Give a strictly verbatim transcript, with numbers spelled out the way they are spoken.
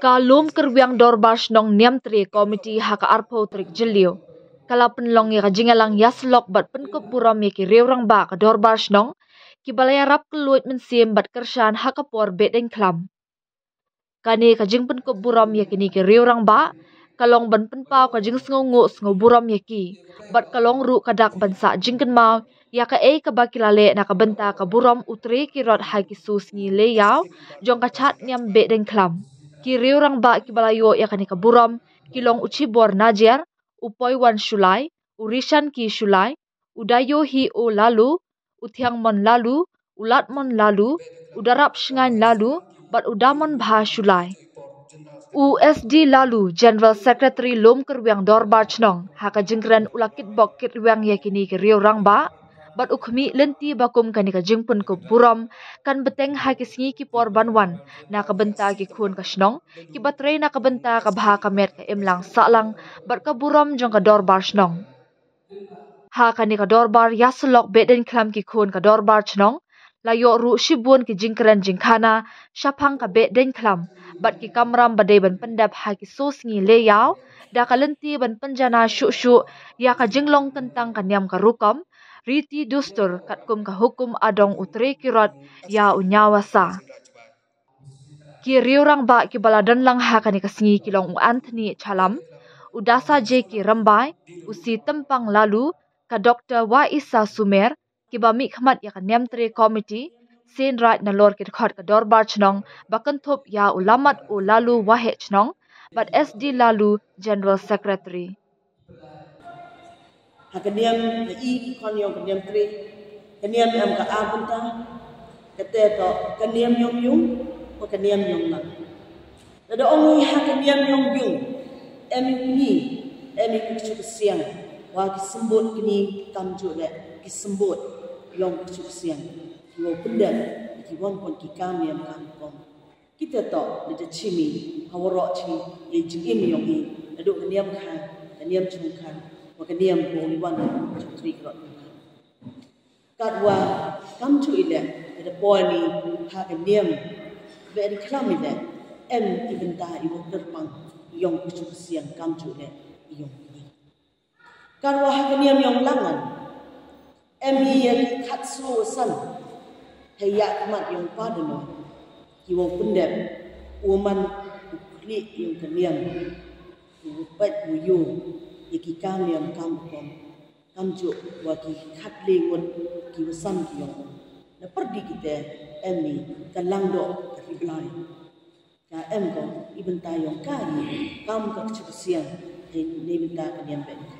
Ka Lum Kyrwiang Dorbar Shnong Niamtre Committee ha ka arphew tarik Jylliew ka la pynlong ïa ka jingïalang ïasyllok bad pynkup burom ïa ki riew rangbah ka Dorbar Shnong kiba la ïarap kylluid mynsiem bad kyrshan ha ka por Behdeiñkhlam. Kane ka jingpynkup burom ïa kine ki riew rangbah ka long ban pynpaw ka jingsngewnguh sngewburom ïa ki bad ka long ruh ka dak ban sah jingkynmaw ïa kaei kaba ki la leh na ka bynta ka burom u tre ki rot ha ki su sngi leh ïaw jong ka Chad Niam Behdeiñkhlam. Ki riew rangbah kiba la ïoh ïa kane ka burom ki long u Chibor Najiar, u Poiwan Shullai, u Rishan Ki Shullai, u Dayohi O Laloo, u Thiangmon Laloo, u Latmon Laloo, u Darap Shngain Laloo bad u Damon Bha Shullai. U S D Laloo, General Secretary Lum Kyrwiang Dorbar Shnong, ha ka jingkren u la kitbok kitrwiang ïa kine ki riew rangbah bad u khmih lynti ba kum kane ka jingpynkup burom kan bteng ha ki sngi ki por ban wan na ka bynta ki khun ka shnong kiba trei na ka bynta ka bha ka met ka imlang sahlang bad ka burom jong ka Dorbar Shnong. Ha kane ka Dorbar ïasyllok Behdeiñkhlam ki khun ka Dorbar Shnong la ïoh ruh shibun ki jingkren jingkhana shaphang ka Behdeiñkhlam bad ki kamram ba dei ban pyndep ha ki su sngi leh ïaw da ka lynti ban pynjanai shuh shuh ïa ka jinglong kyntang ka niam ka rukom, riti dustur katkum ka hukum adong u tre ki rot ïa u Ñiawasa. Ki riew rangbah kiba la don lang ha kane ka sngi ki long u Anthony Chalam, u Dasa J K Rymbai, u C Tympang Laloo, ka Doktor Waisa Sumer, kiba mihkhmat ïa ka Niamtre Committee, sien raid nalor ki dkhot ka Dorbar Shnong ba kynthup ïa u Lamat O Laloo Waheh Shnong bad S D Laloo, General Secretary. Ha ka niam, ha i ki khon ïong ka Niamtre, ka niam em ka ar bynta, kata toh ka niam ïong ïung, bad ka niam ïong lang. Lada ong i ha ka niam ïong ïung, em i kñi, em i kñi ka siang, wa ki symbud kñi kam ju leh, ki symbud ïong ka siang. Ki wa pyndep, ki wan pon ki kam niam kam kong. Kita toh, da jingim, ha waroh chi, ïa jingim ïong i, naduh ka niam kha, ka niam chong kha, wa ka niam ko liwan, chong tri krot. Katwa, kam ju i leh, da poi ni, ha ka niam, Behdeiñkhlam i leh, em i bynta i wa kyrpang, ïong ka siang kam ju leh, ïong i. Katwa ha ka niam ïong Langan, em i ïa ki khatsaw san, hei ïa khmat ïong pa dano, ki wa pyndep, u man u khlieh ïong ka niam, u pet u ïu, ïa ki kam niam kam u kom, kam ju wa ki khatleh ngut, ki wa san ki ïong. Na pyrdi kita, em i ka langdoh ka riblai. Ka em ko, i bynta ïong ka i, kam ka kchu ka siang, hei, ne bynta ka niam Behdeiñ.